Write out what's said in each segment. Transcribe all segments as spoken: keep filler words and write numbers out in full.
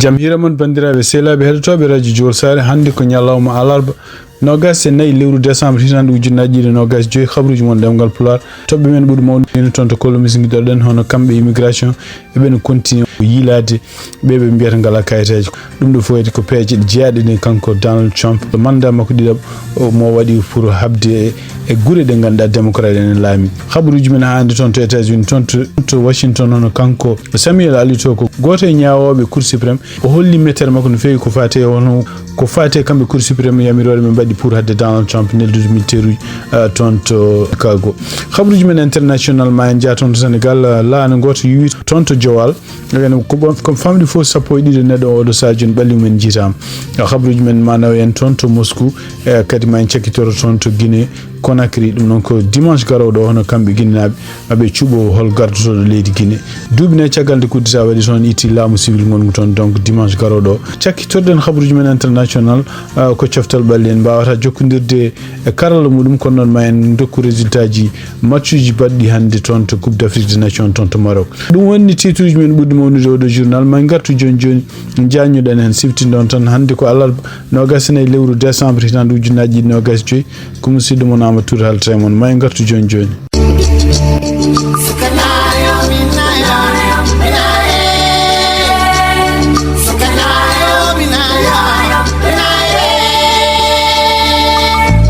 Jam hiira mon, banndiraaɓe sehilaaɓe heɗotooɓe Radio Jowol Saare. Hannde ko ñalawma alarba, noogaas e nayi lewru décembre, hitaande ujunnaji ɗiɗi e noogaas e joyi. Habruuji mon ɗemngal Pulaar. Toɓɓe men ɓuri mawnude ni toon to Colombie, ngiɗoɗen hono kamɓe immigration, eɓen continue ko yiilaade ɓe ɓe mbiyata ngalaa kayitaaji. Ɗum ɗo fof kadi ko peeje ɗe jeyaaɗe ni kanko Donald Trump, mandat makko ɗiɗaɓo, o mo waɗi pour haɓde e, e gure ɗe ngannduɗaa démocrate en laami. Habruuji men haa hannde toon to États-Unis, toon to, to Washington, hono kanko Samuel Alito ko gooto e ñaawooɓe Cour suprême. O holli mettere makko no feewi ko faati e hono, ko faati e kamɓe Cour suprême yamiroore ɓe mbaɗi pour haɗde Donald Trump neldude militaire uji, ah, toon to Chicago. Habruuji men international, ma en njah toon to Sénégal, ah, laana gooto yuwi toon to Joal. Ene ko bon, ko famɗi fof sappo e ɗiɗo neɗɗo oɗo sahaa jooni ɓalli mumen njiitaama. Ah, habruuji men ma naw en toon to Moscou, eh, kadi ma en cakkitoro toon to Guinée Conakry. Ɗum noon ko dimanche garooɗo o, hono kamɓe Guinénaaɓe, maɓe cuɓo hol gardotooɗo leydi Guinée. Duuɓi nayi caggal nde coup d'État waɗi toon, itti laamu civil ngongu toon. Donc dimanche garooɗo o, cakkitorɗen habruuji men international, ah, ko coftal ɓalli en mbaawata jokkondirde e karalla muɗum, kono noon ma en ndokku résultat ji matchuji baɗɗi hannde toon to Coupe d'Afrique des Nations toon to Maroc. Ɗum woni titruuji men ɓurɗi mawnude oɗo journal. Ma en ngartu jooni jooni, njaññuɗen heen, siftindon tan hannde ko alarba noogaas e nayi lewru décembre hitaande ujunnaji ɗiɗi noogaas e joyi. Ko musidɗo mon Amadou Touré haalta e mon. Ma en ngartu jooni jooni.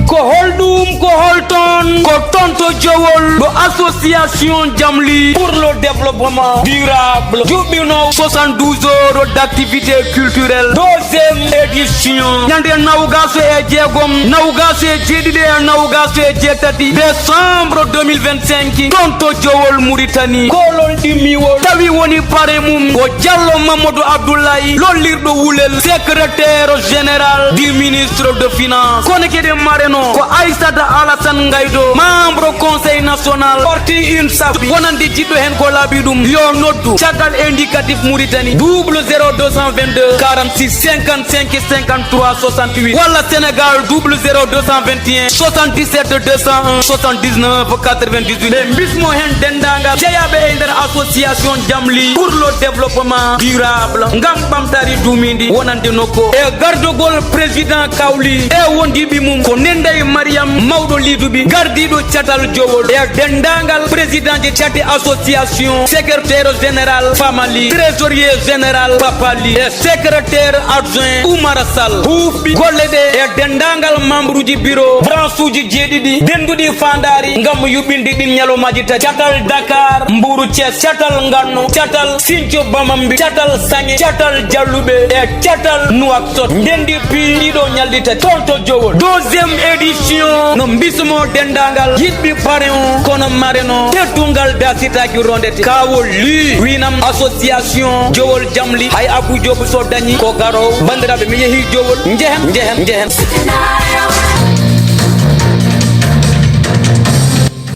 Ko holɗum, ko holton? Ko toon to Jowol ɗo association Jamli pour le développement durable juɓɓino soixante-douze heures d'activité culturelle, deuxième édition, ñande nawgaas e jeegom, nawgaas e jeeɗiɗi e nawgaas e jeetati décembre deux mille vingt-cinq, toon to Jowol, Mauritanie. Koolol ɗimmiwol tawi woni pare mum ko Diallo Mamadou Abdoulaye, lollirɗo Wulel, secrétaire général du ministre de Finance. Kono kadi mareno ko Aissata Alassane Ngaydo, membre Conseil national parti UNSAF, wonande jiɗɗo heen ko laaɓi ɗum, yo noddu caggal indicatif Mauritanie, double zéro deux cent vingt-deux quarante-six cinquante-cinq cinquante-trois soixante-huit, walla Sénégal, double zéro deux cent vingt et un soixante-dix-sept deux cent un soixante-dix-neuf quatre-vingt-dix-huit. Ɓe mbismo heen denndaangal jeyaaɓe e nder association Jamli pour le développement durable, ngam ɓamtaare duumiindi wonande nokku. E gardogol président Kawli e wondiiɓe mum ko Nendey Mariam, mawɗo liiduɓe, gardiiɗo catal Jowol, e denndaangal président ji cate association, secrétaire général Famali, trésorier général Papali, e secrétaire adjoint Oumar Sall. Huufɓe golle ɗe e denndaangal membre uji bureau, branche uji jeeɗiɗi dennduɗi faandaari ngam yuɓɓinde ɗin ñalawmaaji tati. Catal Dakar, Mbuuru, Thiès, catal Nganno, catal Sinthiou Bamambé, catal Sañe, catal Jalluɓe e catal Nouakchott. Ndenndi piiɗo ñalɗi tati toon to Jowol. Deuxième édition no mbismo denndaangal yiɗɓe pare on, kono mareno teddungal dasitaaki rondete. Kaawol lii winam association Jowol Jamli, hay Abou Diop so dañi ko garoowo. Banndiraaɓe, mi yehii Jowol. Njehen, njehen, njehen.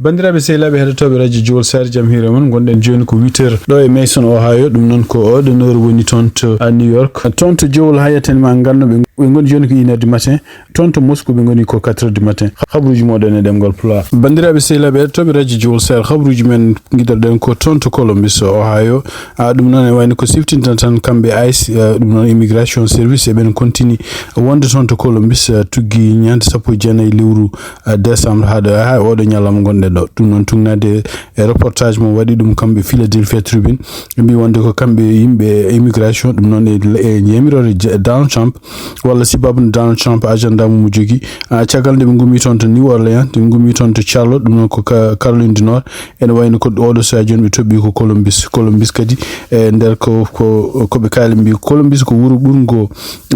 Banndiraaɓe sehilaaɓe heɗotooɓe Radio Jowol Saare, jam hiire mon. Ngonɗen jooni ko huit heures ɗo e Mason, Ohio. Ɗum noon ko oɗo noor woni toon to, a, New York. Toon to Jowol Hayat en ma Nganno ɓe, ɓe ngoni jooni ko une heure du matin. Toon to Moscou ɓe ngoni ko quatre heures du matin. Habruuji moɗon e ɗemngal Pulaar. Banndiraaɓe sehilaaɓe heɗotooɓe Radio Jowol Saare, habruuji men ngiɗorɗen ko toon to Columbus, Ohio. A, ɗum noon e wayno ko siftinta tan kamɓe ice, a, ɗum noon immigration service, eɓen continue wonde toon to Columbus, a, tuggi ñande sappo e jeenayi lewru, a, décembre haa ɗo, haa oɗo ñalawma ngonɗen ɗo. Ɗum noon tugnaade e reportage mo waɗi ɗum kamɓe Philadelphia Tribune, ɓe mbi wonde ko kamɓe yimɓe immigration, ɗum noon e, e yamiroore J-, Donald Trump, walla sababu no Donald Trump agenda mum mo jogii. A, caggal nde ɓe ngummi toon to New Orleans, ɓe ngummi toon to Charlotte, ɗum noon ko Ka-, Caroline du Nord, ene wayno ko oɗo sahaa jooni ɓe toɓɓi ko Columbus. Columbus kadi e nder ko, ko, ko ɓe kaali mbi Columbus ko wuro ɓurngo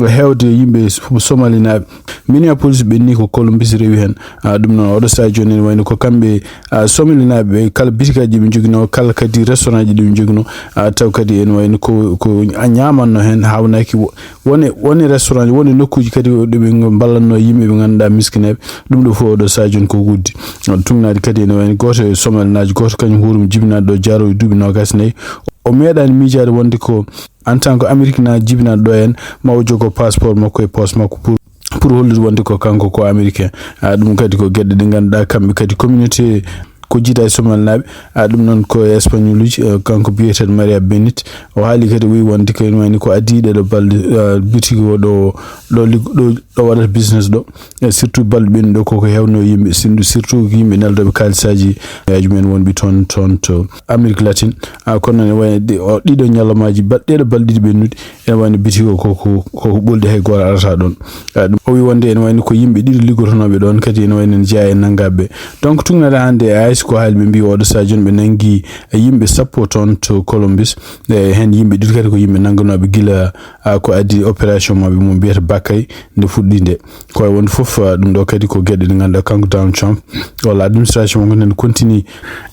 heewde yimɓe Somalinaaɓe. Minneapolis ɓenni ko Columbus rewi heen. A, ɗum noon oɗo sahaa jooni ene wayno ko kamɓe, a, Somalinaaɓe ɓe kala bitikaaji ɗi ɓe njoginoo, kala kadi restaurant ji ɗi ɓe njoginoo, a, taw kadi ene wayno ko, ko a ñaamanno heen, haawnaaki wo-, wone, wone restaurant ji, wone nokkuuji kadi ɗo ɓe ngo-, mballannoo yimɓe ɓe ngannduɗaa miskineeɓe. Ɗum ɗo fof oɗo sahaa jooni ko guddi. Tugnaade kadi ene wayno gooto e Somalinaajo gooto, kañum huurum jibinaaɗo ɗo jaaroo e duuɓi noogaas e nayi. O meeɗaani miijaade wonde ko en tant que Américain na jibinaaɗo ɗo heen, ma o jogo passeport makko e poos makko pour, pour hollude wonde ko kanko ko Américain. A, ɗum kadi ko geɗe ɗe ngannduɗaa kamɓe kadi communauté Ko jiida e Somalnaaɓe, a, ɗum noon ko e Espagnoluuji, eh, kanko biyeteeɗo Maria Benit. O haali kadi, o wiyi wonde ko ene wayni ko adii ɗeɗo balɗe, eh, bitigi o ɗo, ɗo lig-, ɗo, ɗo waɗata business ɗo. E surtout balɗe ɓennuɗe ɗo koko hewno yimɓe, sindu surtout yimɓe neldooɓe kaalisaaji, eh, aji men wonɓe toon, toon to Amérique latine. A, kono noon ene wayni ɗi-, o, ɗiɗo ñalawmaaji, bal-, ɗeɗo balɗe ɗiɗi ɓennuɗi, ene wayno bitigi o koko, koko ɓoldi, hay gooto arata ɗoon. Eh, ɗum o wi wonde ene wayno ko yimɓe ɗiɗo liggotonooɓe ɗoon, kadi ene wayno ene jeyaa e nanngaɓe. Donc, tugnaade hannde, hay so ko haali, ɓe mbi oɗo sahaa jooni ɓe nanngi, eh, yimɓe sappo toon to Colombis. Eh, heen yimɓe ɗiɗo kadi ko yimɓe nannganooɓe gila, ah, ko adii opération maɓɓe mo mbiyata Bakay nde fuɗɗi nde. Ko wayi wonde fof, ah, ɗum ɗo kadi ko geɗe ɗe ngannduɗaa kanko Donald Trump walla administration makko ene continue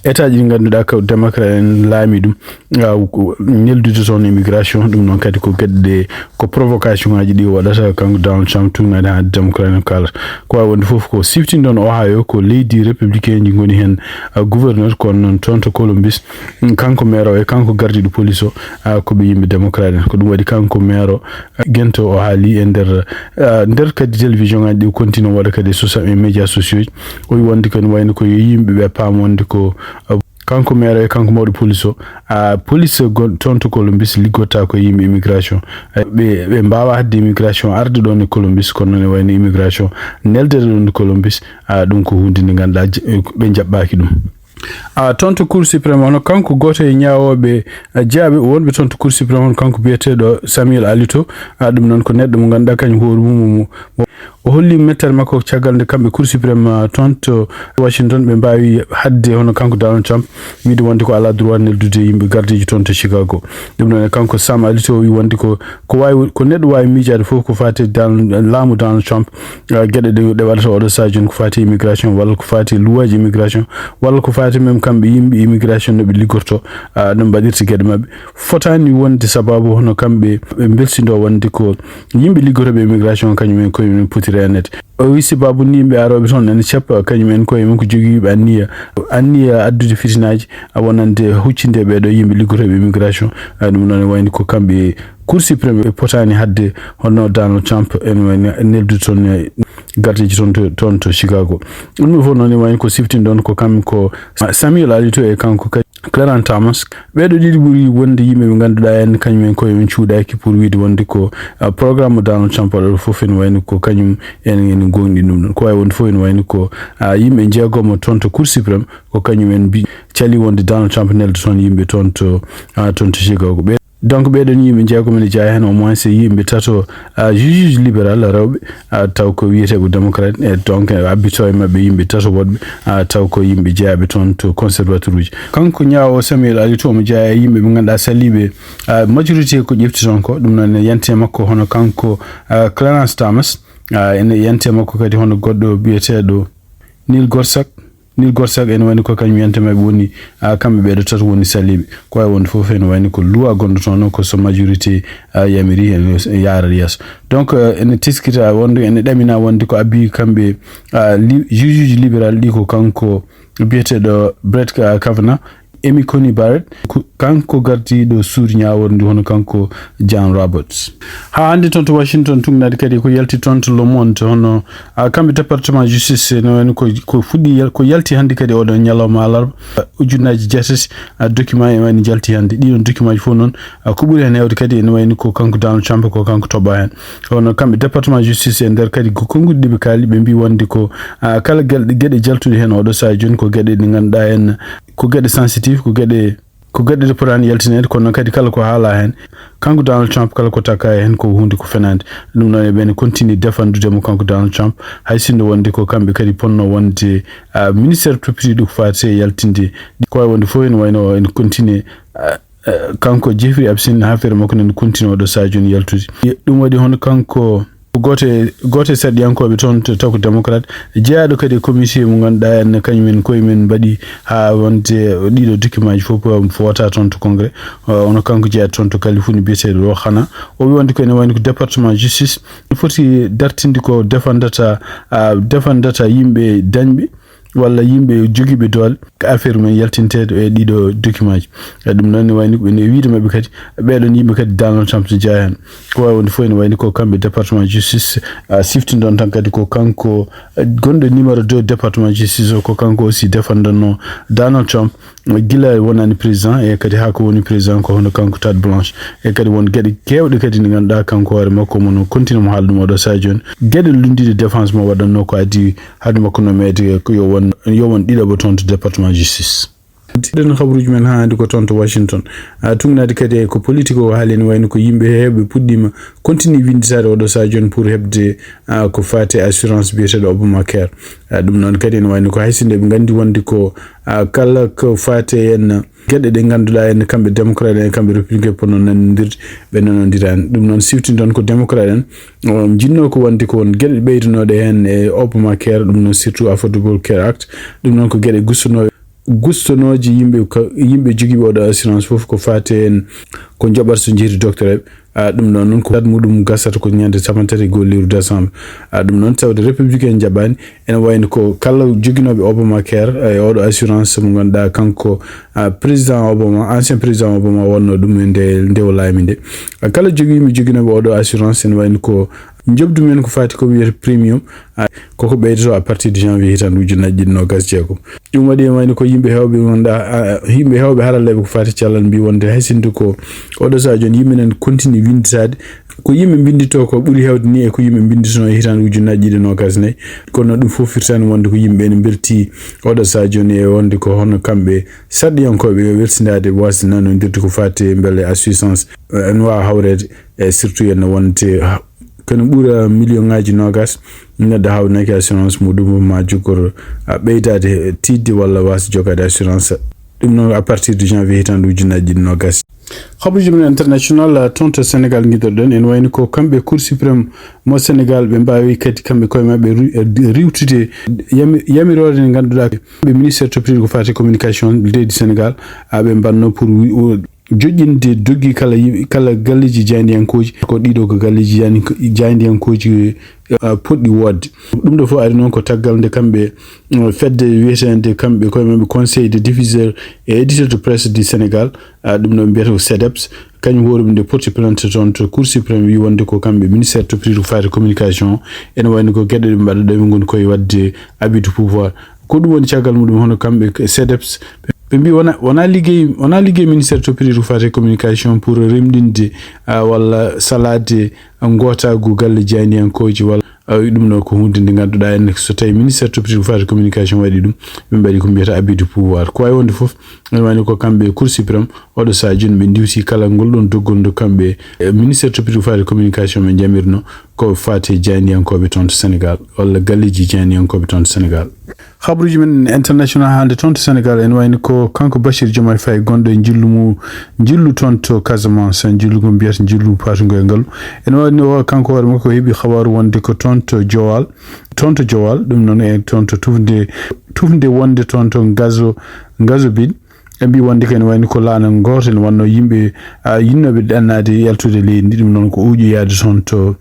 état ji ɗi ngannduɗaa ko démocrate en laami ɗum. Ah, ko neldude toon immigration, ɗum noon kadi ko geɗe ɗe, ko provocation ngaji ɗi o waɗata kanko Donald Trump, tugnaade haa démocrate en kaalata. Ko wayi wonde fof ko siftinɗon Ohio, ko leydi républicain ji ngoni heen, ah, gouverneur, kono noon toon to Columbus, mm, kanko maire o e kanko gardiiɗo police o, ah, ko ɓe yimɓe démocrate en. Ko ɗum waɗi kanko maire o, ah, Gento o haali e nder, ah, nder kadi télévision ngaji ɗi o continue waɗa kadi e sosa-, e média sociaux ji. O wi wonde ko ene wayno ko yo yimɓe ɓe paam wonde ko, ah, kanko maire e kanko mawɗo police o, a, police gon-, toon to Columbus liggotta ko yimɓe immigration. A, ɓe, ɓe mbaawa hadde immigration arde ɗoon e Columbus, kono noon ene wayno immigration neldere ɗoon e Columbus, a, ɗum ko huunde nde ngannduɗaa j-, ɓe njaɓɓaaki ɗum. A, toon to Cour suprême, hono kanko gooto e ñaawooɓe, a, jeyaaɓe wonɓe toon to Cour suprême, hono kanko biyeteeɗo Samuel Alito, a, ɗum noon ko neɗɗo mo ngannduɗaa kañum hoore mum mo, mo O holli mettere makko caggal nde kamɓe Cour suprême, ah, toon to Washington ɓe mbaawi haɗde hono kanko Donald Trump wiide wonde ko alaa droit neldude yimɓe gardiijo toon to Chicago. Ɗum noon e kanko Sam Alito o wi wonde ko, ko waawi, ko neɗɗo waawi miijaade fof ko faati e Donald, laamu Donald Trump, ah, geɗe ɗe, ɗe waɗata oɗo sahaa jooni ko faati e immigration walla ko faati e luwaaji immigration walla ko faati même kamɓe yimɓe immigration no ɓe liggorto, ah, no ɓe mbaɗirta geɗe maɓɓe. Fotaani wonde sabaabu hono kamɓe ɓe mbelsindo wonde ko yimɓe liggotooɓe immigration kañum en koye mum poti reeneede. O wi sabaabu ni yimɓe arooɓe toon ene ceppa kañum en koye mum ko jogiiɓe anniya, anniya addude fitinaaji, a wonande huccinde ɓeeɗo yimɓe liggotooɓe immigration. A, ɗum noon e wayde ko kamɓe Cour suprême ɓe potaani haɗde hono Donald Trump en wayno neldude toon, e gardiijo toon to, toon to Chicago. Ɗum ɗo fof noon e wayno ko siftinɗon ko kam ko Samuel Alito e kanko kadi Clarence Thomas, ɓeeɗo ɗiɗi ɓuri wonde yimɓe ɓe ngannduɗaa en, kañum en koye mum cuuɗaaki pour wiide wonde ko, ah, programme mo Donald Trump waɗata fof ene wayno ko kañum en, en goongɗini ɗum ɗon. Ko wayi wonde fof ene wayno ko, ah, yimɓe jeegomo toon to Cour suprême, ko kañum en mbi-, cali wonde Donald Trump nelda toon yimɓe toon to, ah, toon to Chicago. Ɓe, donc ɓeeɗon yimɓe jeegomo ene jeyaa heen au moins yimɓe tato, ah, juge libéral rewɓe, ah, taw ko wiyetee ko démocrate, e donc, eh, abbito e maɓɓe yimɓe tato woɗɓe, ah, taw ko yimɓe jeyaaɓe toon to conservateur uji. Kanko ñaawo Samuel Alito omo jeyaa e yimɓe ɓe ngannduɗaa saliiɓe, ah, majorité ko ƴefti toon ko, ɗum noon ene yante makko hono kanko, ah, Clarence Thomas, ah, ene yante makko kadi hono goɗɗo biyeteeɗo Neil Gorsuch, Neil Gorsuch ene wayno ko kañum yante maɓɓe woni, ah, kamɓe ɓeeɗo tato woni saliiɓe. Ko wayi wonde fof ene wayno ko luwa gonɗo toon o ko so majorité, ah, yamiri ene yaara yeeso. Donc, eh, ene teskita wonde, ene ɗamina wonde ko addi kamɓe, ah, li-, juge uji libéral ɗi ko kanko biyeteeɗo Brett Ka-, Kavanaugh, Amy Coney Barrett, ko kanko gardiiɗo suudu ñaawoore ndu hono kanko John Roberts. Haa hannde toon to Washington tugnaade kadi ko yalti toon to Le Monde hono, ah, kamɓe département justice no wayno ko, ko fuɗɗi yal-, ko yalti hannde kadi oɗo ñalawma alarba, ah, ujunnaaji jeetati, ah, document e wayno jalti hannde. Ɗiɗon document ji fof noon, ah, ko ɓuri heen heewde kadi ene wayno ko kanko Donald Trump ko kanko toɓɓaa heen. Hono kamɓe département justice e nder kadi ko konnguɗi ɗi ɓe kaali ɓe mbi wonde ko, ah, kala gel-, geɗe jaltuɗe heen oɗo sahaa jooni ko geɗe ɗe ngannduɗaa en ko geɗe sensitive, ko geɗe, ko geɗe ɗe potaani yaltineede, kono noon kadi kala ko haalaa heen, kanko Donald Trump kala ko takka heen ko huunde ko fenaande. Ɗum noon eɓe ene continue defandude mo kanko Donald Trump, hay sinno wonde ko kamɓe kadi ponno wonde, ah, ministère toppitiiɗo ko faati e yaltinde. Ko wayi wonde fof ene wayno ene continue, ah, eh, kanko Jeffrey Epstein, affaire makko nani continue oɗo sahaa jooni yaltude. Ɗum waɗi hono kanko ko gooto e, gooto e sarɗiyankooɓe toon to, taw ko démocrate, jeyaaɗo kadi e comité mo ngannduɗaa en kañum en koye mum mbaɗi haa wonde ɗiɗo document ji fof fota toon to Congrès. Eh, hono kanko jeyaaɗo toon to Californie biyeteeɗo Ro Hanna. O wi wonde ko ene wayno ko département justice foti dartinde ko defandata, ah, defandata yimɓe dañɓe walla yimɓe jogiiɓe doole, ko affaire men yaltinteede e ɗiɗo document ji. E ɗum noon ne wayni ko ɓe wiide maɓɓe kadi, ɓeɗon yimɓe kadi Donald Trump ne jeyaa heen. Ko wawi wonde fof ene wayni ko kamɓe département justice, a, siftindon tan kadi ko kanko, eh, gonɗo numéro deux département justice o, ko kanko aussi défendonno Donald Trump, eh, gila wonani président e kadi haa ko woni président ko hono kanko Todd Blanche. E kadi won geɗe kewɗe kadi ɗe ngannduɗaa kanko hoore makko mo no continue mo haala ɗum oɗo sahaa jooni. Geɗe lunndiɗe défense mo waɗanno ko adii haade makko no meede ko yo won, yo won ɗiɗaɓo toon to département justice. Ɗen habaruuji men haa hannde ko toon to Washington. A, tugnaade kadi e ko politique o haali ene wayno ko yimɓe heewɓe puɗɗiima continue winnditaade oɗo sahaa jooni pour heɓde, a, ko faati e assurance biyeteeɗo Obamacare. A, ɗum noon kadi ene wayno ko hay sinno ɓe nganndi wonde ko, a, kala ko faati e en geɗe ɗe ngannduɗaa en kamɓe démocrate en, kamɓe républicain ponno nanondirde, ɓe nanondiraani. Ɗum noon siftindon ko démocrate en, o, njinnoo ko wonde ko won geɗe ɓeydanooɗe heen e Obamacare, ɗum noon surtout Affordable Care Act. Ɗum noon ko geɗe gustunooɗe, gustonooje yimɓe ka, yimɓe jogiiɓe oɗo assurance fof ko faati heen ko njoɓata so njehi to docteur. A, ɗum ɗon noon ko date muɗum gasata ko ñande capanɗe tati e goo lewru décembre. A, ɗum noon tawde républicain jaɓaani, ene wayno ko kala joginooɓe Obamacare, e oɗo assurance mo ngannduɗaa kanko, a, président Obama, ancien président Obama wonno ɗum e nde, nde o laami nde. A, kala jogiiɓe, joginooɓe oɗo assurance ene wayno ko njoɓdi men ko faati ko wiyete premium, a, koko ɓeydoto à partir de janvier hitaande ujunnaji ɗiɗi nogas jeegom. Ɗum waɗi ene wayno ko yimɓe heewɓe wonda, a, yimɓe heewɓe haralleeɓe ko faati cellal mbi wonde hay sinno ko oɗo sahaa jooni yimɓe nan continue winnditaade. Ko yimɓe mbinnditoo ko ɓuri heewde ni e ko yimɓe mbinnditano e hitaande ujunnaji ɗiɗi nogas nayi. Kono ɗum fof firtaani wonde ko yimɓe ene mbelti oɗo sahaa jooni e wonde ko hono kamɓe sarɗiyankooɓe e welsindaade waasde nanondirde ko faati e mbele assurance, eh, ene waawa hawreede, e surtout ene wonde ha-, kono ɓura million ngaji nogas neɗɗo hawnaki assurance muɗum ma jokkor, a, ɓeydaade tiiɗde walla waasde jogaade assurance. Ɗum noon à partir de janvier hitaande ujunnaji ɗiɗi nogas. Habaruuji men international, a, toon to Sénégal ngiɗorɗen, en wayni ko kamɓe Cour suprême mo Sénégal ɓe mbaawi kadi kamɓe koye maɓɓe ri-, eh, riwtude yami-, yamiroore nde ngannduɗaa ɓe ministère toppitiiɗo ko faati communication leydi Sénégal, a, ɓe mbanno pour wi-, o-, joƴƴinde doggi kala yim-, kala galleeji jaayndiyankooji. Ko ɗiɗo ko galleeji jaayn-, jaayndiyankooji, eh, poɗɗi woodde. Ɗum ɗo fof ari noon ko taggal nde kamɓe, eh, fedde wiyeteende kamɓe koye maɓɓe Conseil des diffuseurs et éditeurs de presse du Sénégal, a, ɗum ɗo mbiyata ko CDEPS, kañum hoore mum nde porti plainte toon to Cour suprême, wi wonde ko kamɓe ministère toppitiiɗo ko faati communication, ene wayno ko geɗe ɗe ɓe mbaɗa ɗo ɓe ngoni koye waɗde abus de pouvoir. Ko ɗum woni caggal muɗum, hono kamɓe CDEPS, ɓe mbi wona, wona liggey, wona liggey ministère toppitiiɗo ko faati communication pour remɗinde, a, walla salaade, a, ngootagu galle jaayndiyankooji walla, a, ɗum ɗo ko huunde nde ngannduɗaa en, so tawi ministère toppitiiɗo ko faati communication waɗi ɗum, ɓe mbaɗi ko mbiyata abus de pouvoir. Ko wawi wonde fof, ene wayno ko kamɓe Cour suprême, oɗo sahaa jooni ɓe ndiwti kala ngol ɗon doggol nde kamɓe, e, ministère toppitiiɗo ko faati communication ɓe jamirno ko faati e jaayndiyankooɓe toon to Sénégal, walla galleeji jaayndiyankooɓe toon to Sénégal. Habaruuji men international hannde toon to Sénégal, ene wayno ko kanko Bachir Diomaye Faye gonɗo e njillu mu-, njillu toon to Casamance, njillu ngu mbiyata njillu patungo e ngalu. Ene wayno o kanko hoore makko heɓi habaru wonde ko toon to Joal, toon to Joal, ɗum noon e toon to tufnde, tufnde wonde toon to Ngazo, Ngazo Bin. Ɓe mbi wonde ko ene wayno ko laana gooto ene wanno yimɓe, a, yinnooɓe ɗannaade yaltude leydi ndi, ɗum noon ko uƴoyaade toon to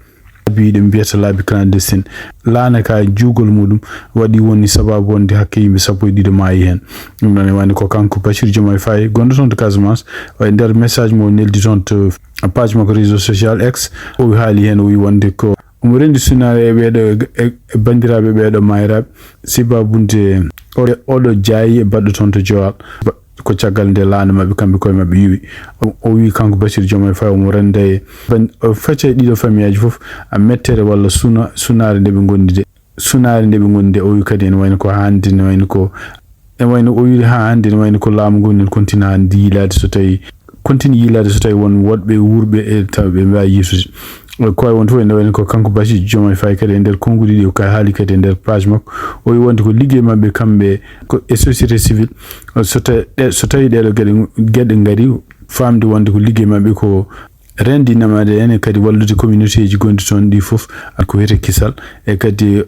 laabi ɗe mbiyata laabi clandestine. Laana ka juugol muɗum waɗi woni sababu wonde hakke yimɓe sappo e ɗiɗo maayi heen. Ɗum noon e wayno ko kanko Bachir Diomaye Faye gonɗo toon to Casamance, o e nder message mo neldi toon to page makko réseau social X, o haali heen, o wi wonde ko omo renndi sunaare e ɓeeɗo, e, e banndiraaɓe ɓeeɗo maayiraaɓe, sibabunde o-, oɗo jaayi e baɗɗo toon to Joal. Ba-, ko caggal nde laana maɓɓe kamɓe koye maɓɓe yuwi. O, o wi kanko Bachir Diomaye Faye omo rennda e ban-, o fecca e ɗiɗo famiyaaji fof, a, mettere walla suna-, sunaare nde ɓe ngondi nde. Sunaare nde ɓe ngondi nde, o wi kadi ene wayno ko hannde, ene wayno ko, ene wayno o wi haa hannde ene wayno ko laamu ngu ene continue hannde yiilaade so tawi continue yiilaade so tawi won woɗɓe wuurɓe e taw ɓe mbaawi yiytude. Ko wawi wonde fof ene wayno ko kanko Bachir Diomaye Faye kadi e nder konnguɗi ɗi o ka haali kadi e nder page makko. O wi wonde ko liggey maɓɓe kamɓe ko e société civile, so ta-, ɗe-, so tawi ɗeɗo geɗe, geɗe ngari, famde wonde ko liggey maɓɓe ko renndinamaade en e kadi wallude communauté ji gonɗi toon ɗi fof, ko wiyete kisal, e kadi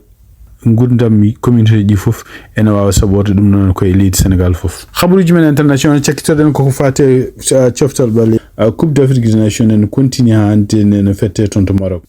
ngurdam communauté ji fof ene waawa saɓorde ɗum noon ko e leydi Sénégal fof. Habaruuji men international cakkitoɗen koko faati e, a, coftal ɓaleeɓe, a, Coupe d'Afrique des Nations ene continue haa hannde ne, no fette toon to Maroc.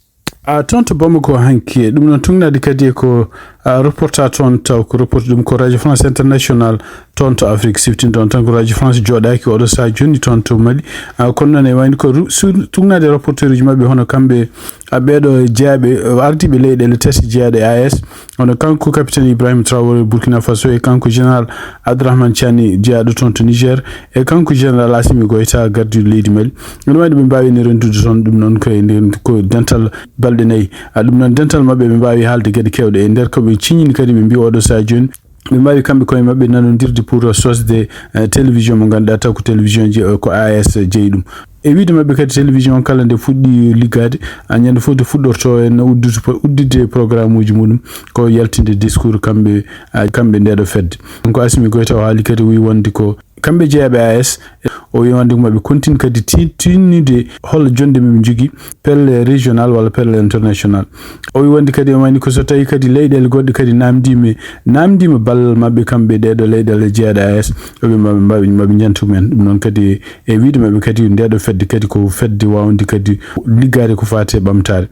A, toon to Bamako hanki, ɗum noon tugnaade kadi e ko, a reporta toon, taw ko reporte ɗum ko Radio France International toon to Afrique. Siftin ɗon tan ko Radio France jooɗaaki oɗo saha jooni toon to Mali. A, kono noon e wayno ko ru-, su-, tugnaade reporteruuji maɓɓe hono kamɓe, a, ɓeeɗo jeyaaɓe, a, ardiiɓe leyɗeele tati jeyaaɗe A E S, hono kanko capitaine Ibrahim Traoré Burkina Faso e kanko général Abdourahmane Tiani jeyaaɗo toon to Niger e kanko général Assimi Goïta gardiiɗo leydi Mali. Ene wayno ɓe mbaawi ni rendude toon ɗum noon ko e nder ko dental balɗe nayi. A, ɗum noon dental maɓɓe ɓe mbaawi haalde geɗe keewɗe e nder ko ɓe ciññini kadi ɓe mbiyi oɗo saha jooni ɓe mbaawi kamɓe koye maɓɓe nanondirde pour sosde, eh, télévision mo ngannduɗaa taw ko télévision je, ko A E S jeyi ɗum. E wiyde maɓɓe kadi télévision on kala nde fuɗɗi liggaade, a, ñande fof nde fuɗɗorto en uddude po-, udditde programme uji muɗum ko yaltinde discours kamɓe, a, kamɓe ndeɗo fedde. Kanko Assimi Goïta o haali kadi o wi wonde ko kamɓe jeyaaɓe A E S, o wi wonde ko maɓɓe continue kadi ti-, tinnude hol jonde ɓe njogii pelle régional walla pelle international. O wi wonde kadi o wayni ko so tawi kadi leyɗeele goɗɗe kadi namdiima, namdiima ballal maɓɓe kamɓe ɗeɗo leyɗeele jeyaaɗe A E S, o wi maɓe mbawi, maɓe njantu men. Ɗum noon kadi e wiyde maɓɓe kadi ndeɗo fedde kadi ko fedde wawnde kadi liggaade ko faati e ɓamtaare.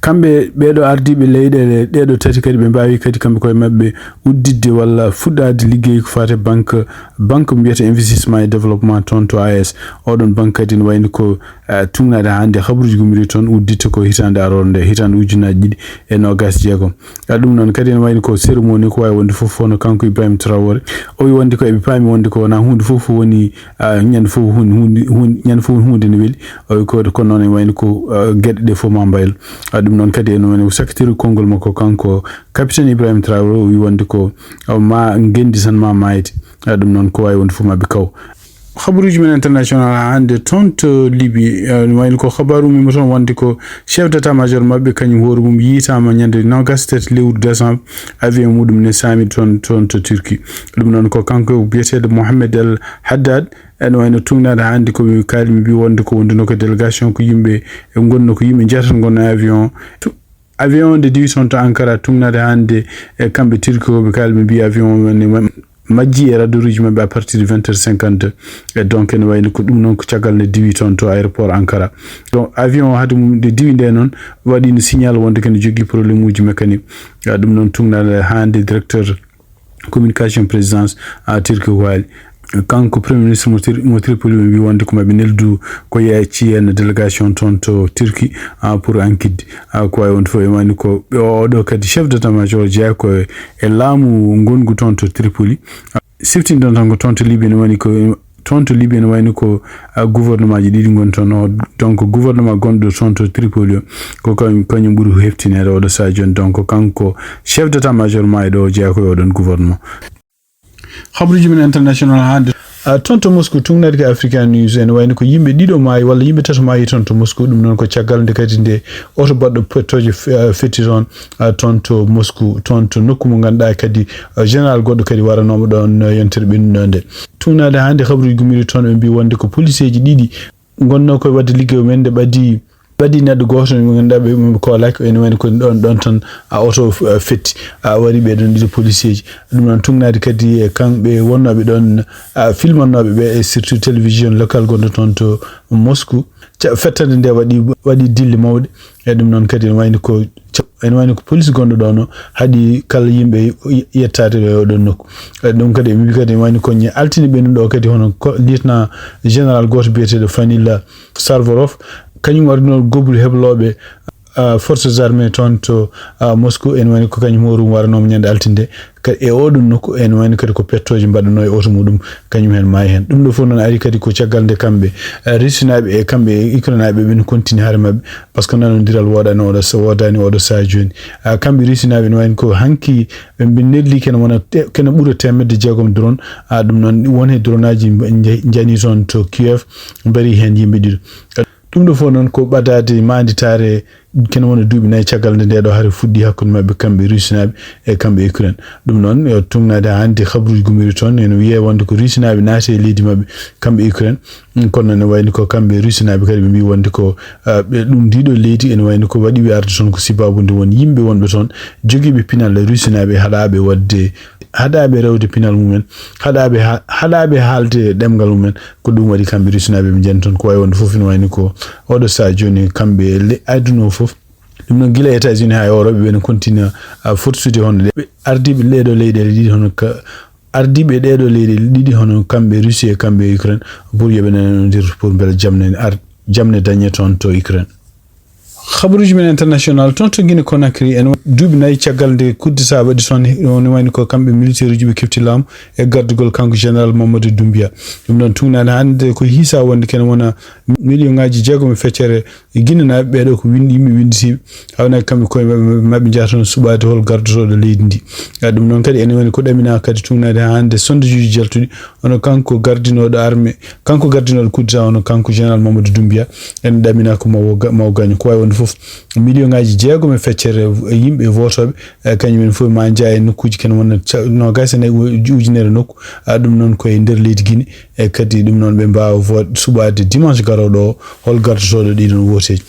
Kamɓe ɓeeɗo ardiiɓe leyɗeele ɗeɗo tati kadi ɓe mbawi kadi kamɓe koye maɓɓe udditde walla fuɗɗaade liggey ko faati e banque, banque mbiyata investissement et développement toon to A E S. Oɗon banque kadi ne wayni ko, eh, tugnaade hannde habruuji gummiri toon udditta ko hitaande aroore nde, hitaande ujunnaji ɗiɗi e noogas jeegom. A, ɗum noon kadi ene wayni ko cérémonie ko wawi wonde fof fof no kanko Ibrahim Traoré. O wi wonde ko eɓe paami wonde ko wona huunde fof fof woni, a, ñande fof huunde, huunde, huunde, ñande fof huunde ne weli. O wi ko, kono noon ene wayni ko, a, geɗe ɗe fof ma mbaylo. A, ɗum noon kadi ene wayni ko sakkitori konngol makko kanko capitaine Ibrahim Traoré o wi wonde ko, a, ma ngenndi tan ma maayde. A, ɗum noon ko wawi wonde fof ma ɓe kaw. Habaruuji men international haa hannde toon to Libi, eh, wayno ko habaaru ummima toon wonde ko chef d'état major maɓɓe kañum hoore mum yiytaama ñande noogas tati lewru décembre, avion muɗum ne saami toon, toon to Turquie. Ɗum noon ko kanko biyeteeɗo Mohamed El Haddad, ene wayno tugnaade hannde ko mi kaali mi mbi wonde ko wonduno ko délégation ko yimɓe e ngonno ko yimɓe jeetato ngonno e avion. Tu-, avion nde diwi toon to Ankara tugnaade hannde e kamɓe Turquie ko ɓe kaali ɓe mbi avion ne ma-, majji e radaruuji maɓɓe à partir de vingt heures cinquante-deux. E donc ene wayno ko ɗum noon ko caggal nde diwi toon to aéroport Ankara. Donc avion o hade mum nde diwi nde noon waɗino signal wonde kene jogii problème uji mécanique. A, ɗum noon tugnaade hannde directeur communication présidence à Turquie ko haali. Kanko premier ministre mo Tur-, mo Tripoli ɓe mbi wonde ko maɓe neldu ko yeeci en délégation toon to Turquie, a, pour ankidde. A, ko wawi wonde fof e wayno ko ɓe oɗo kadi chef d'état major jeeya ko e, e laamu ngongu toon to Tripoli. A, siftinɗon tan ko toon to Libi ene wayni ko, toon to Libi ene wayni ko, a, gouvernement ji ɗiɗi ngoni toon o. Donc gouvernement gonɗo toon to Tripoli o ko kañ-, kañum ɓuri heftineede oɗo saha jooni. Donc kanko chef d'état major maayɗo o jeeya ko e oɗon gouvernement. Habaruuji men international hannde. A, toon to Moscou, tugnaade ko African News, ene wayno ko yimɓe ɗiɗo maayi walla yimɓe tato maayi toon to Moscou. Ɗum noon ko caggal nde kadi nde oto baɗɗo pettooje fe-, a, fetti toon, a, toon to Moscou, toon to nokku mo ngannduɗaa kadi, a, général goɗɗo kadi waranoomo ɗoon, a, yontere ɓennuɗo nde. Tugnaade hannde habaruuji gummiri toon ɓe mbi wonde ko poliseeji ɗiɗi ngonnoo koye waɗde liggey mumen nde ɓadii ɓadii neɗɗo gooto mo ngannduɗaa ɓe, ɓe koolaaki, ene wayno ko ɗoon, ɗoon tan, a, oto, a, fetti, a, wari ɓee ɗoon ɗiɗo poliseeji. Ɗum noon tugnaade kadi e kamɓe wonnooɓe ɗoon, a, filmannooɓe ɓe e surtout télévision local gonɗo toon to Moscou. Ca-, fettande nde waɗi, waɗi dille mawɗe. E ɗum noon kadi ene wayno ko ca-, ene wayno ko police gonɗo ɗoon o haɗi kala yimɓe y-, yettaade e oɗon nokku. E ɗum kadi ɓe mbi kadi ene wayno ko ñe altine ɓennuɗo o kadi hono ko lieutenant général gooto biyeteeɗo Fanila Sarvarov, kañum arduno gobri heblooɓe, ah, forces armées toon to, ah, Moscou, ene wayno ko kañum horum waranoomo ñande altinde. Ka-, e oɗon nokku, ene wayno kadi ko pettooje mbaɗanoo e oto muɗum, kañum heen maayi heen. Ɗum ɗo fof noon ari kadi ko caggal nde kamɓe, ah, Rusinaaɓe e kamɓe e Ukrainaaɓe ɓe no continue hare maɓɓe, par ce que nanondiral woɗani oɗo sa-, woodani oɗo saha jooni. Ah, kamɓe Rusinaaɓe ene wayno ko hanki ɓe, ɓe neldi kene wona te-, kene ɓura teemedde jeegom drone. Ah, ɗum noon won he dronaaji mba-, nja-, njani toon to Kiev, mbari heen yimɓe ɗiɗo. Ɗum ɗo fof noon ko ɓadaade maanditaare kene wona duuɓi nayi caggal nde ndeɗo hare fuɗɗi hakkunde maɓɓe kamɓe Rusinaaɓe e kamɓe Ukraine. Ɗum noon, e tugnaade hannde habaruuji gummiri toon, ene wiyee wonde ko Rusinaaɓe naati e leydi maɓɓe kamɓe Ukraine. Mm, kono noon ne wayni ko kamɓe Rusinaaɓe kadi ɓe mbi wonde ko, ah, ɓe ɗum ndiɗo leydi ene wayni ko waɗi ɓe arde toon ko sibaabu nde won yimɓe wonɓe toon jogiiɓe pinal Rusinaaɓe haɗaaɓe waɗde, haɗaaɓe rewde pinal mumen, haɗaaɓe ha-, haɗaaɓe haalde ɗemngal mumen. Ko ɗum waɗi kamɓe Rusinaaɓe ɓe njeeni toon ko wawi wonde fof ene wayni ko oɗo saha jooni kamɓe le-, aduna o fof Ɗum noon, gila États-Unis haa e Europe, ɓe no kontina, ah, fortude hono ɗe. Ɓe ardiiɓe ɗeeɗo leyɗeele ɗiɗi hono ka, ardiiɓe ɗeeɗo leyɗeele ɗiɗi hono kamɓe Russie e kamɓe Ukraine, pour yo ɓe nanodir pour mbele jamne ar-, jamne dañe toon to Ukraine. Habaruuji men international, toon to Guinée Conakry, en duuɓi nayi caggal nde coup d'État waɗi toon, woni wayno ko kamɓe militaire uji ɓe kefti laamu e gardugol kanko général Mamadou Doumbouya. Ɗum ɗoon tugnaade hannde ko hiisa wonde kene wona million ŋaaji jeegom e feccere e Guinée naaɓe ɓeeɗo ko win-, yimɓe winnditiiɓe, hawnaa kamɓe koye maɓɓe, maɓɓe njaha toon suɓaade hol gardotooɗo leydi ndi. A, ɗum noon kadi ene woni ko ɗamina kadi tugnaade haa hannde sondajuuji jaltuɗi, hono kanko gardinooɗo armée, kanko gardinooɗo coup d'État, hono kanko général Mamadou Doumbouya, ene ɗamina ko mawo ga-, mawo gaño. Ko waawi wonde fof, million ŋaaji jeegom e feccere e yimɓe votooɓe, e kañum en fof ma njaha e nokkuuji kene wona ca-, noogaas e nayi u-, ujunere nokku. A, ɗum noon ko e nder leydi Guinée. E kadi ɗum noon ɓe mbaawa vote suɓaade dimanche garooɗo o hol gardotooɗo ɗiɗon wooteeji.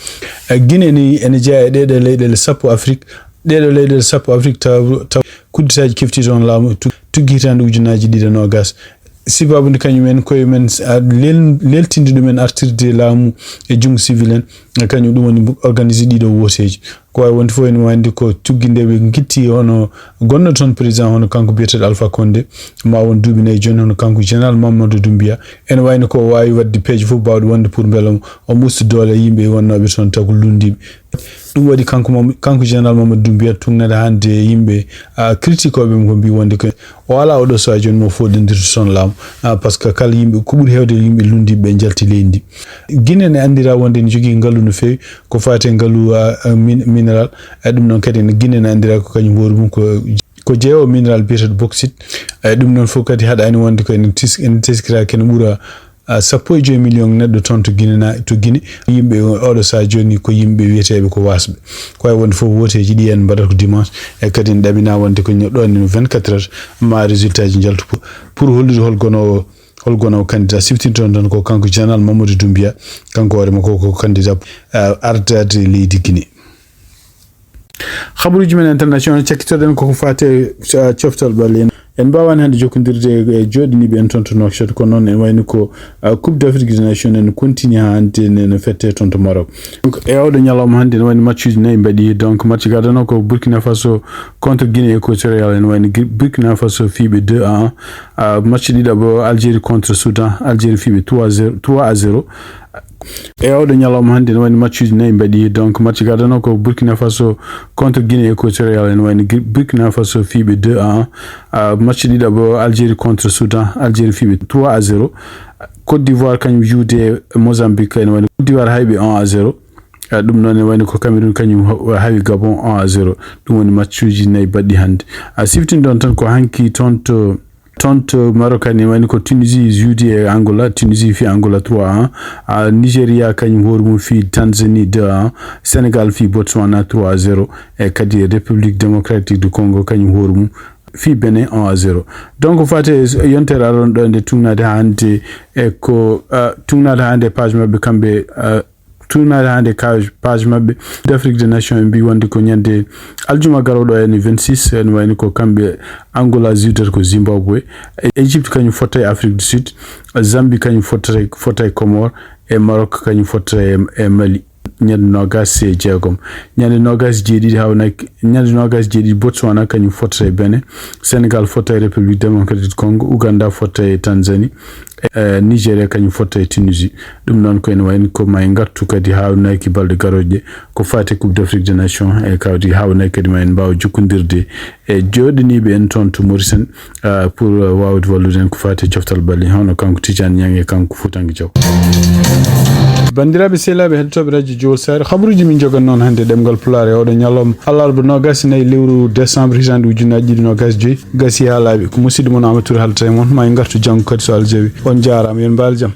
E Guinée ni ene jeyaa e ɗeɗe leyɗeele sappo Afrique. Ɗeɗo leyɗeele sappo Afrique taw, taw kudditaaji kefti toon laamu tu-, tuggi hitaande ujunnaaji ɗiɗi e noogaas. Sibaabu nde kañum en koye men, a, lel-, leltinde ɗum en artirde laamu e junngo civil en, e kañum ɗum woni mbu-, organiser ɗiɗo wooteeji. Ko waawi wonde fof ene wayde ko tuggi nde ɓe ngitti hono gonno toon président hono kanko biyeteeɗo Alpha Condé, ma won duuɓi nayi jooni hono kanko général Mamadou Doumbouya. Ene wayno ko o waawi waɗde peeje fof baawɗe wonde pour mbele o, o musta doole yimɓe wonnooɓe toon taw ko lunndiiɓe. Ɗum waɗi kanko Mam-, kanko général Mamadou Doumbouya tugnade hannde yimɓe, a, critique oɓe ko mbi wonde ko o alaa oɗo sahaa jooni mo fooɗondirta toon laamu, a, parce que kala yimɓe, ko ɓuri heewde yimɓe lunndiiɓe ɓe njalti leydi ndi. Guinée ne anndira wonde ne jogii ngalu no feewi, ko faati e ngalu, a, a, min-, mineral. E ɗum noon kadi ne Guinée ne anndira ko kañum hoore mum ko, ko jeewo mineral biyeteeɗo bauxite. E ɗum noon fof kadi haɗaani wonde ko ene tis-, ene teskira kene ɓura, a, sappo e joyi million neɗɗo toon to Guinée na-, to Guinée. Yimɓe o-, oɗo sahaa jooni ko yimɓe wiyeteeɓe ko waasɓe. Ko waawi wonde fof wooteeji ɗi en mbaɗata ko dimanche. E kadi ne ɗamina wonde ko ño-, ɗoon e vingt-quatre heures ma résultat ji njaltu pour, pour hollude hol gonoowo, hol gonoowo candidat. Siftintoon tan ko kanko général Mamadou Doumbouya, kanko hoore makko ko candidat, a, ardaade leydi Guinée. Habaruuji men international, cakkitoɗen koko faati e, a, coftal ɓalli en. En mbaawaani hannde jokkondirde e jooɗiniiɓe en toon to Nouakchott, kono noon en wayni ko, a, Coupe d'Afrique des Nations en continue haa hannde ne, ne fette toon to Maroc. Donc, e oɗo ñalawma hannde ne wayni matchuuji nayi mbaɗi. Donc, match gadano ko Burkina Faso contre Guinée équatoriale, en wayni Gui-, Burkina Faso fiiɓe deux à un. A, match ɗiɗaɓo Algérie contre Soudan, Algérie fiiɓe trois à zéro, trois à zéro. E oɗo ñalawma hannde ne wayni matchuuji nayi mbaɗi. Donc, match gadano ko Burkina Faso contre Guinée équatoriale, en wayni Gui-, Burkina Faso fiiɓe deux à un. A, match ɗiɗaɓo Algérie contre Soudan, Algérie fiiɓe trois à zéro. Côte d'Ivoire kañum joude e Mozambique, en wayni Côte d'Ivoire hayɓe un à zéro. A, ɗum noon ne wayni ko Cameroun kañum ha-, hawi Gabon un à zéro. Ɗum woni matchuuji nayi baɗɗi hannde. A, siftinɗon tan ko hanki toon to, toon to Maroc, ne wayni ko Tunisie joude e Angola, Tunisie fi Angola trois à un. A, Nigeria kañum hoore mum fi Tanzanie deux à un. Sénégal fi Botswana trois à zéro. E kadi République démocratique du Congo kañum hoore mum fi Bénin un à zéro. Donc, faate e yontere aron ɗo nde tugnaade haa hannde e ko, a, tugnaade haa hannde page maɓɓe kamɓe, a, tugnaade haa hannde ka-, page maɓɓe d'Afrique des Nations, ɓe mbi wonde ko ñande aljuma garooɗo en vingt-six, en wayni ko kamɓe Angola jiwdata ko Zimbabwe, Égypte kañum fotta e Afrique du Sud, Zambie kañum fotta, fotta e Comores, e Maroc kañum fotta e, e Mali. Ñande noogaas e jeegom. Ñande noogaas e jeeɗiɗi hawnaki, ñande noogaas e jeeɗiɗi Botswana kañum fotta e Bénin, Sénégal fotta e République démocratique du Congo, Ouganda fotta e Tanzanie, e, Nigeria kañum fotta e Tunisie. Ɗum noon ko ene wayni ko ma en ngartu kadi hawnaki balɗe garooje ɗe, ko faati Coupe d'Afrique des Nations, e kawdi hawnaki kadi ma en mbaawa jokkondirde e jooɗiniiɓe en toon to Mauritanie, ah, pour, ah, waawde wallude en ko faati e coftal ɓalli, hono kanko Tidiane Niang e kanko Fuutanke Diaw. Banndiraaɓe sehilaaɓe heɗotooɓe Radio Jowol Saare, habaruuji min njogan noon hannde ɗemngal Pulaar e oɗo ñalawma alarba noogaas e nayi lewru décembre hitaande ujunnaaji ɗiɗi noogaas e joy. Gasi haa laaɓi, ko musidɗo mon Amadou Touré haalata e mon. Ma en ngartu janngo kadi so Allah jaɓi. On njaaraama, yo on mbaal jam.